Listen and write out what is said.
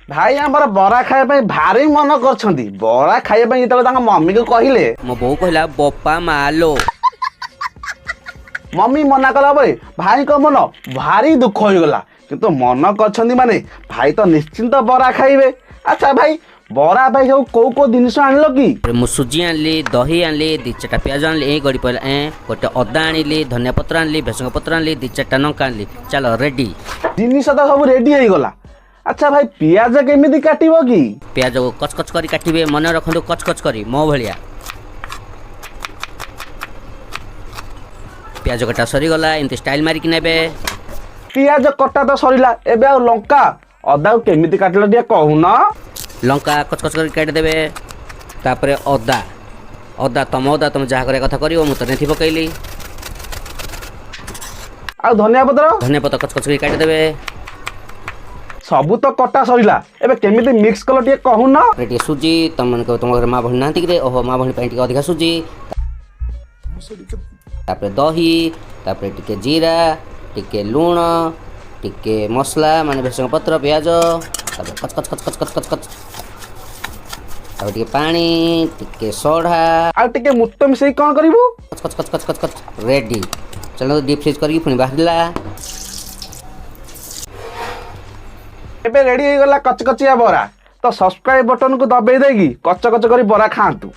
ଭାଇ ଆମର ବରା ଖାଇବା ପାଇଁ ଭାରି ମନ କରିଛନ୍ତି। ବରା ଖାଇବା ପାଇଁ ଯେତେବେଳେ ତାଙ୍କ ମମିକୁ କହିଲେ, ମୋ ବୋଉ କହିଲା, ବୋପା ମାଲୋ। ମମି ମନା କଲା ପରେ ଭାଇଙ୍କ ମନ ଭାରି ଦୁଃଖ ହୋଇଗଲା। କିନ୍ତୁ ମନ କରିଛନ୍ତି ମାନେ ଭାଇ ତ ନିଶ୍ଚିନ୍ତ ବରା ଖାଇବେ। ଆଚ୍ଛା ଭାଇ, ବରା ପାଇଁ ସବୁ କୋଉ କୋଉ ଜିନିଷ ଆଣିଲ କି? ମୁଁ ସୁଜି ଆଣିଲି, ଦହି ଆଣିଲି, 2 ଚାରିଟା ପିଆଜ ଆଣିଲି, ଏ ଗଡ଼ି ପଡ଼ିଲା, ଏ ଗୋଟେ ଅଦା ଆଣିଲି, ଧନିଆ ପତ୍ର ଆଣିଲି, ଭେସୁଙ୍ଗା ପତ୍ର ଆଣିଲି, 2 ଚାରିଟା ଲଙ୍କା ଆଣିଲି। ଚାଲ, ରେଡ଼ି। ଜିନିଷ ତ ସବୁ ରେଡି ହେଇଗଲା। ଆଚ୍ଛା ଭାଇ, ପିଆଜ କେମିତି କାଟିବ କି? ପିଆଜକୁ କଚ କଚ କରି କାଟିବେ। ମନେ ରଖନ୍ତୁ, କଚ କଚ କରି, ମୋ ଭଳିଆ। ପିଆଜ କଟା ସରିଗଲା। ଏମିତି ଷ୍ଟାଇଲ ମାରିକି ନେବେ। ପିଆଜ କଟା ତ ସରିଲା, ଏବେ ଆଉ ଲଙ୍କା ଅଦାକୁ କେମିତି କାଟିଲ ଟିକେ କହୁନ। ଲଙ୍କା କଚ କଚ କରି କାଟିଦେବେ। ତାପରେ ଅଦା, ଅଦା ତମ ଅଦା, ତମେ ଯାହା କରିବା କଥା କରିବ। ମୁଁ ତ ନେଥି ପକେଇଲି। ଆଉ ଧନିଆ ପତ୍ର? ଧନିଆ ପତ୍ର କଚ କଚ କରି କାଟିଦେବେ। ସବୁ ତ କଟା ସରିଲା, ଏବେ କେମିତି ମିକ୍ସ କଲ ଟିକେ କହୁନ। ତାପରେ ଟିକେ ସୁଜି। ତମମାନେ କହିବ, ତମ ଘରେ ମା ଭଉଣୀ ନାହାନ୍ତି କିରେ? ଓହୋ, ମା ଭଉଣୀ ପାଇଁ ଟିକେ ଅଧିକା ସୁଜି। ତାପରେ ଦହି, ତାପରେ ଟିକେ ଜିରା, ଟିକେ ଲୁଣ, ଟିକେ ମସଲା ମାନେ ଭେସୁଙ୍ଗା ପତ୍ର, ପିଆଜ। ତାପରେ କଚ କଚ କଚ କଚ କଚ କଚ କଚ। ତାପରେ ଟିକେ ପାଣି, ଟିକେ ସୋଢ଼ା। ଆଉ ଟିକେ ମୁତ ମିଶେଇ କଣ କରିବୁ? କଚ କଚ କଚ କଚ କଚ କଚ, ରେଡ଼ି। ଚାଲନ୍ତୁ, ଡିପ୍ ଫ୍ରିଜ୍ କରିକି ପୁଣି ବାହାରିଲା। ଏବେ ରେଡି ହେଇଗଲା କଚକଚିଆ ବରା। ତ ସବସ୍କ୍ରାଇବ ବଟନକୁ ଦବେଇ ଦେଇକି କଚ କଚ କରି ବରା ଖାଆନ୍ତୁ।